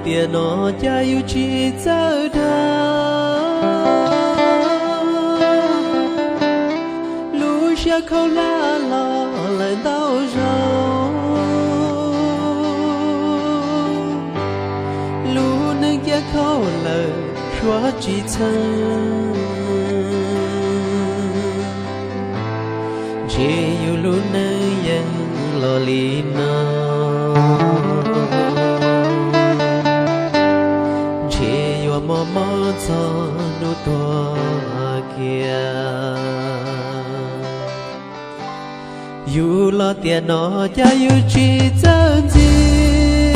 Tiam no cas yus tsis txawj dag, lub siab khaub hlab los lawm ntau zaus, lub neej cia khaub lawm suav tsis txheeb, ntshe yus lub neej yeej los li no, ntshe yuav mob mob txog hnub tuag kiag. Yus los tiam no cas yus tsis txawj ntxias,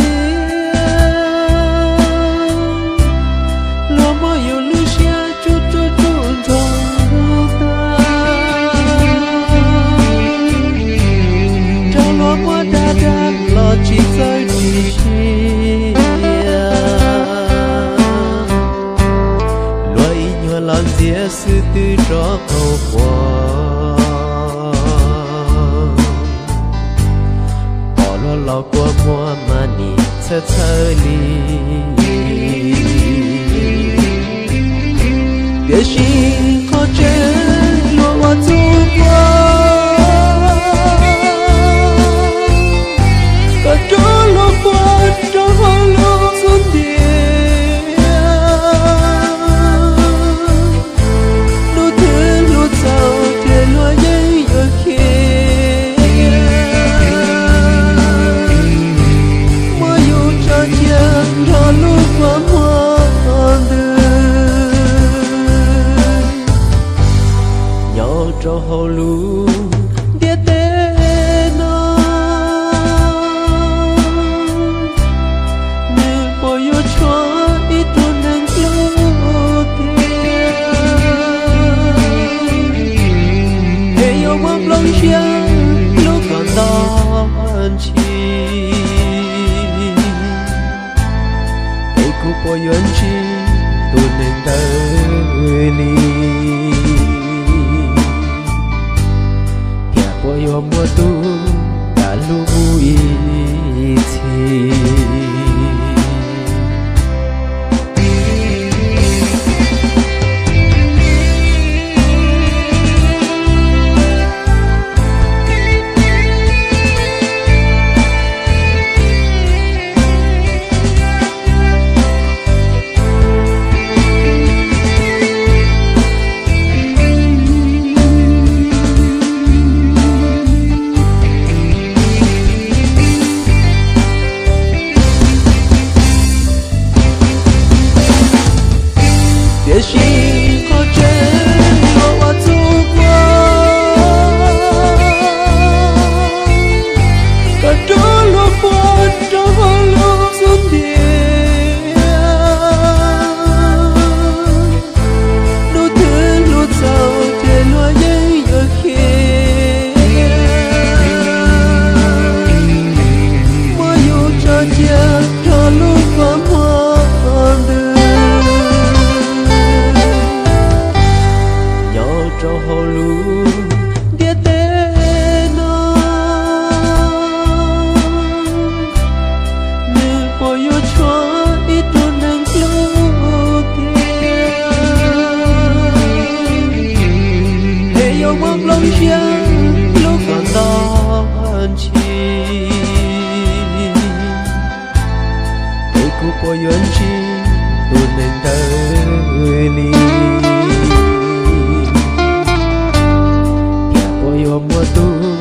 luag muab yus lub siab tsuj tsuj tsuj ntxog tag, raug luag muab dag dag los tsis txawj tsis siab, luag ib nyuag los ntxias xwb twb rov qaug quas, pom luag los kua muag mas nim txhawj txhawj li. Tiam sis qhov tseeb luag ua txuj quas, koj rub luag quas rau hauv lub xub ntiag, hnub twg hlub txaus ces luag yeej yuav khiav, muab yus tso cia nrog lub kua muag ntws, nyob rau hauv lub ntiaj teb no, nws puas yuav tshuav ib tug neeg hlub tiag, es yuav muab nplooj siab hlub kom nto ntshis, es kuv puas yuav ntsib tus neeg ntawd li, thiab puas yuav muaj tus kam hlub mus ib txhis. Tiam sis qhov tseeb luag ua txuj quas, koj rub luag quas rau hauv lub xub ntiag, hnub twg hlub txaus ces luag yeej yuav khiav, muab yus tso cia nrog lub kua muag ntws, nyob rau hauv lub ntiaj teb no, nws puas yuav tshuav ib tug neeg hlub tiag, es yuav muab nplooj siab hlub kom nto ntshis, es kuv puas yuav ntsib tus neeg ntawd li, thiab puas yuav muaj tus